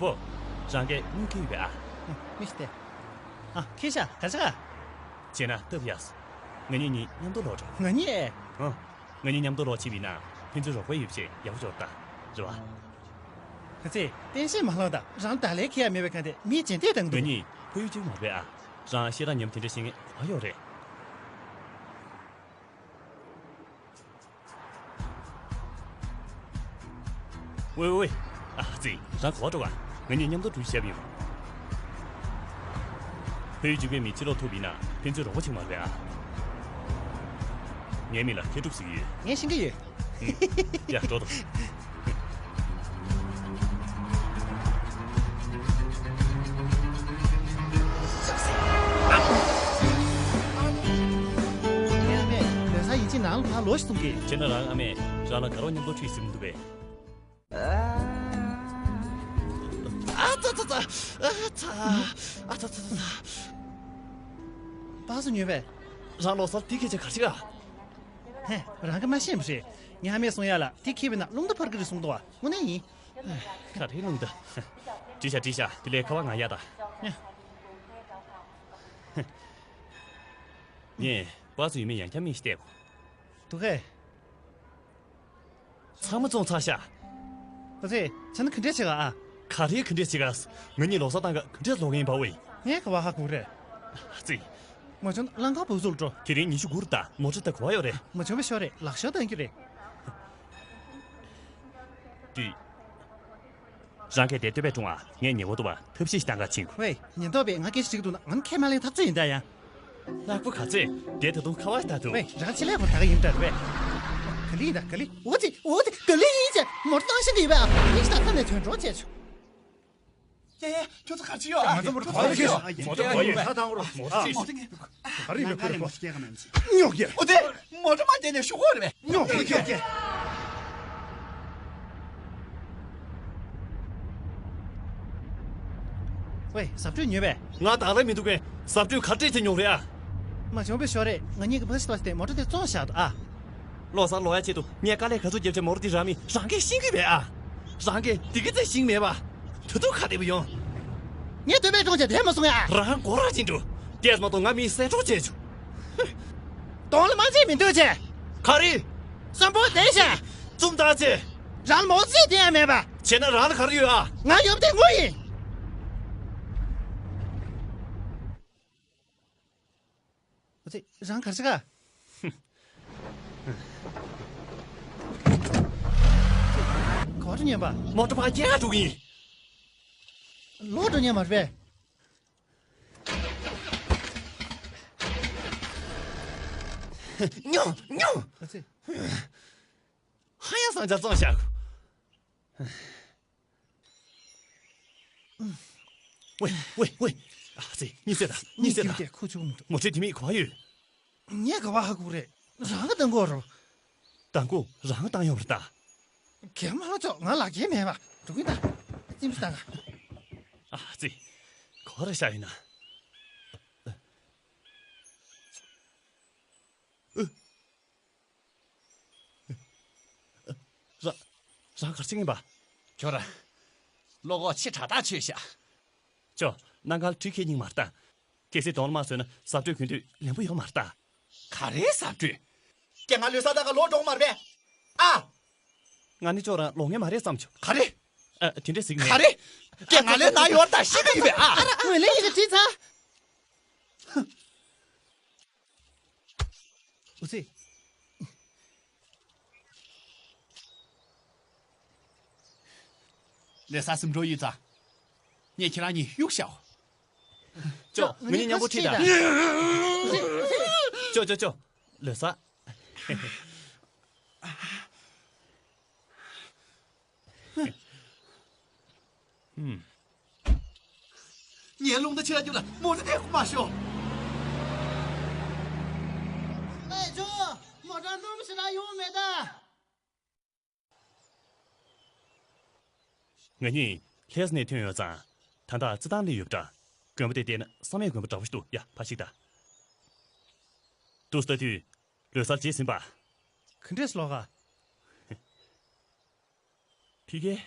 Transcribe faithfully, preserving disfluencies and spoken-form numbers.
པོ། རང་གིས་དངུལ་ཁྱེར་ཡོད་པས་ཨ། མི་ཤི་སྟེ། ཨ། ཁྱེར་ཤག་ག་ཆ་ག་བྱས་ན་སྟབས་ཡག་སོང་། ང་གཉིས་གཉིས་མཉམ་དུ་ལོག་འགྲོ། ང་གཉིས། ཨ། ང་གཉིས་མཉམ་དུ་ལོག་ཕྱིན་པ་ཡིན་ན་ཕན་ཚུན་རོགས་པ་ཡོད་པ་བྱས་ཡག་པོ་འབྱོར་ད། རེད་བ། ག་ཚད་གཏན་བཤད་མ་ལོག་ད་རང་ད་ལས་ཁེ་ཡ་མེད་པའི་ཁ་དེ་མིའི་རྗེས་འདེད་བཏང་ང་འདུག་ང་གཉིས་ཕ་ཡུལ་གཅིག་མ་རེད་ཨ། རང་ཤེས་རབ་ཉམས་དེ་འདྲ་བཤད་མཁན་ག་ཡོད་རེད། ཝེ་ཝེ་ཝེ། ཨ་ཙི། རང་ག་པར་འགྲོ་ག་ང་གཉིས་མཉམ་དུ་འགྲུལ་བཞག་ཡོང་། ཕ་ཡུལ་གཅིག་པའི་མི་ཕྱིར་ལོག་ཐུབ་ཡིན་ན་ཕན་ཚུན་རོགས་པ་བྱེད་མ་རེད་ཨ། ངའི་མིང་ལ་མཁས་གྲུབ་ཟེར་གྱི་ཡོད། ངས་ཤེས་ཀྱི་ཡོད། ཡ་འགྲོ་དང་། ངའི་ཨ་མས་ལོ་གསར་ཡིན་གཅིག་ནང་ལ་ཕར་ལོག་ཞིག་གསུང་གི། ཁྱེད་ན་རང་ཨ་མས་རང་ལ་ག་རོགས་མཉམ་དུ་ཁྲིད་ཟིན་མི་འདུག་པས། ཨ་ཙ་ཙ་ཙ། ཨ་ཙ། ཨ་ཙ་ཙ་ཙ། པ་སུ་ཉོས་པས། རང་ལོ་སར་དེ་སྐད་ཆ་ག་རེ་བྱེད་ག་ཧེ། རང་གི་མ་ཤེས་པ་རེད། ངའི་ཨ་མས་གསུང་ཡ་ལ་དེ་ཁྱེར་བས་ན་རླུང་རྟ་འཕར་གི་རེད་གསུང་འདུག་བ། དངོས་གནས་ཡིན། ག་རེ་རླུང་རྟ། འགྲིག་ཤག་འགྲིག་ཤག་དེ་ལས་ཁ་བ་ང་ཡ་ད། ངས་པ་སུ་ཡིན་མིན་ཡང་བསྐྱར་མིག་ཞིག་བལྟས་གོ། འདུག་གས། ཚང་མ་བཙོང་ཚར་ཤག་ཨ་ཙི། བྱས་ན་ག་འདྲས་བྱེད་ག་ཨ། ག་རེ་ག་འདྲས་བྱེད་ག་ང་གཉིས་ལོ་གསར་བཏང་ག་ག་འདྲས་ལོག་གིན་པ་ཝེ། ངས་ག་བ་ཧ་གོ་རེད། ཨ་ཙི། མ་བྱུང་ན་རླངས་འཁོར་བུ་བཟུར་འགྲོ། དེ་རིང་ཉི་ཤུ་དགུ་རེད་ད། མོ་ཊ་ད་ག་བ་ཡོད་རེད། མ་བྱུང་བའི་ཤོག་རེད། ལག་ཤོག་བཏང་རྒྱུ་རེད། དུས། རང་གིས་དེ་སྟོད་པས་དྲུང་ཨ། ངས་ཉེ་བོ་ཏོ་བ་ཐབས་ཤེས་ཤིག་བཏང་ག་ཕྱིན་གོ། ཝེ། ཉེན་རྟོག་པས་ང་སྐད་ཆ་དྲིས་འདུག་ན་ང་ཁས་མ་ལེན་ཐག་ཆོད་ཡིན་ད་ཡང་། ནག་པོ་ག་ཚོད་དེ་ད་དུང་ཁ་བ་ལྟ་འདུག་ཝེ། རང་ཆེ་ལས་པོ་ད་ག་ཡིན་འདྲ་རེད་པས། ག་ལི་ཡིན་ད་ག་ལི། འོ་ཙི་འོ་ཙི་ག་ལི་ཡིན་ཅེ། མོར་བཏང་ཤིང་གི་ཡོད་པས་ཨ། ཡིན་ཞིག་ད་ཁ་ནས་ཐོན་འགྲོ་བྱས་ཆོག་ཡ་ཡ། ཁྱོད་ཚོ་ག་རེ་བྱེད་ཡོད་ཨ། ང་ཚོ་མོ་ཊ་ག་རེ་བྱེད་ཡོད། མོ་ཊ་ག་རེ་ཡོད། ས་དང་རོ་མོ་ཊ་ག་རེ་ཡོད། ཁོ་རེ་ཉོག་གི། ཨོ་དེ་མོ་ཊ་མ་བསྡད་ནས་ཤོག་གོ་རེད་པས། ཉོག་གི་ཁྱོད་ཀྱིས། ཝེ། ཟབ་སྤྲོས་ཉོས་པས། ང་དང་ལ་མི་འདུག་གས། ཟབ་སྤྲོས་ག་སྤྲད་ཚེ་ཉོག་རེད་ཨ། མ་བྱུང་བའི་ཤོག་རེད། ང་གཉིས་ཀྱི་ཕ་སི་ཏོ་སྟེ་མོ་ཊ་དེ་བཙོང་བཞག་འདུག་ཨ། ལོ་གསར་ལོ་ཡ་ཆེད་དུ་ངས་དཀའ་ལས་ག་ཚོད་བརྒྱབ་བྱས་མོ་ཊ་འདི་རག་མིན་རང་གིས་ཤེས་ཀྱི་མེད་ཨ། རང་གིས་འདི་གི་ཚེ་ཤེས་མེད་པ། ད་དུང་ཁ་བདེ་པོ་ཡོང་། ངས་འདོད་པའི་སྒྲུང་བྱས་དེ་མ་གསུང་ཡ། རང་མགོ་རག་ཅིག་འགྲོ། དེས་མ་གཏོགས་ང་མིའི་གསལ་སྒྲོག་བྱས་བྱུང་། གདོང་ལ་མ་བྱས་མི་འདོད་བྱས། ག་རེ། གསོན་པོ་བསྡད་ཤག་བཙུམ་བཏང་བྱས། རང་མོ་ཚིག་དེ་ཡང་མེད་པ། བྱས་ན་རང་ལ་ག་རེ་ཡོད་ཨ། ང་ཡོད་པ་དེ་དངུལ་ཡིན། ཨ་ཙི། རང་གར་ཆ་ག་ག་བ་འགྲོ་སྙམ་པ། མོ་ཊ་ཕར་སྐྱེལ་ག་འགྲོ་གི་ཡིན། ལོག་འགྲོ་སྙམ་མ་རེད་པས། ཉོ། ཉོ། ཨ་ཙི། ཧ་ཡང་ས་ཆ་བཙོང་བཞག་ཝེ་ཝེ་ཝེ། ཨ་ཙི། གཉིད་སད་དང་། གཉིད་སད་དང་། ཁུ་ཆུ་མི་འདུག་མོ་ཊ་དེ་མིག་གོ་བ་ཡོད། ངས་ག་བ་ཧ་གོ་རེད། རང་གི་བཏང་གོ་རོ། བཏང་གོ། རང་བཏང་ཡོད་པར་ལྟ། གེ་མ་ལ་ཙོག་ང་ལག་ཁྱེར་མེད་པ། འགྲོ་གི་ད། ཅིམ་སི་བཏང་ག་ཨ་ཙི། གོ་ར་ཤ་ཡིན་ན། ར། རང་གར་ཕྱིན་ཡིན་པ། ཁྱོད་ར། བློ་ཁོག་ཆེ་དྲག་ཐག་ཆོད་ཤག་ཅོ། གནམ་གང་གྲི་ཁེ་སྙིང་མར་བཏང་། གལ་སྲིད་གདོང་ལ་མ་བཟོས་ན་ཟབ་སྤྲོས་གྱོན་དུས་ལན་པོ་ཡོང་མ་རེད་ད། ག་རེ་ཟབ་སྤྲོས། ཀྱེ་ང་ལོས་ས་ད་ག་ལོག་འགྲོ་མ་རེད་པས། ཨ། ང་ནི་ཅོག་རང་ལོག་ངེས་མ་རེད་བསམ་བྱུང་། ག་རེ། ཨ། དེ་འདྲ་ཟིག་མེད། ག་རེ། ཀྱེ་ང་ལོས་ན་ཡོད་ད་ཤི་གི་ཡིན་པས་ཨ། ངོས་ལེན་ཡི་གེ་བྲིས་ཚར། འུ་ཚེ། ལོས་ས་སུམ་འགྲོ་ཡོད་ཙང་། ངས་ཁྱེད་རང་གཉིས་གཡུག་བཞག་ཅོ། ང་གཉིས་མཉམ་པོ་ཁྲིད་དང་། ཅོ་ཅོ་ཅོ། ལོས་ས། ངའི་རླུང་རྟ་ཆེ་རྒྱུ་ལ་མོ་ཊ་དེ་མ་ཤོག་ཨེ་ཅོ། མོ་ཊ་སྣུམ་ཞིག་ན་ཡོང་མེད་ད། ང་གཉིས་ལྷས་ནས་ཐོན་ཡོད་ཙང་། ད་ལྟ་རྩི་ཐང་ལ་ཡོད་པ་འདྲ། དགོན་པ་དེ་བལྟས་ན་བསམ་ཡས་དགོན་པ་འདྲ་པོ་ཞིག་འདུག་ཡ་ཕར་གཤེགས་དང་། འདུག་ལྟ་དུས། ལོས་ས་བརྗེད་ཟིན་པ། ག་འདྲས་ལོག་ག་ཕི་གེ།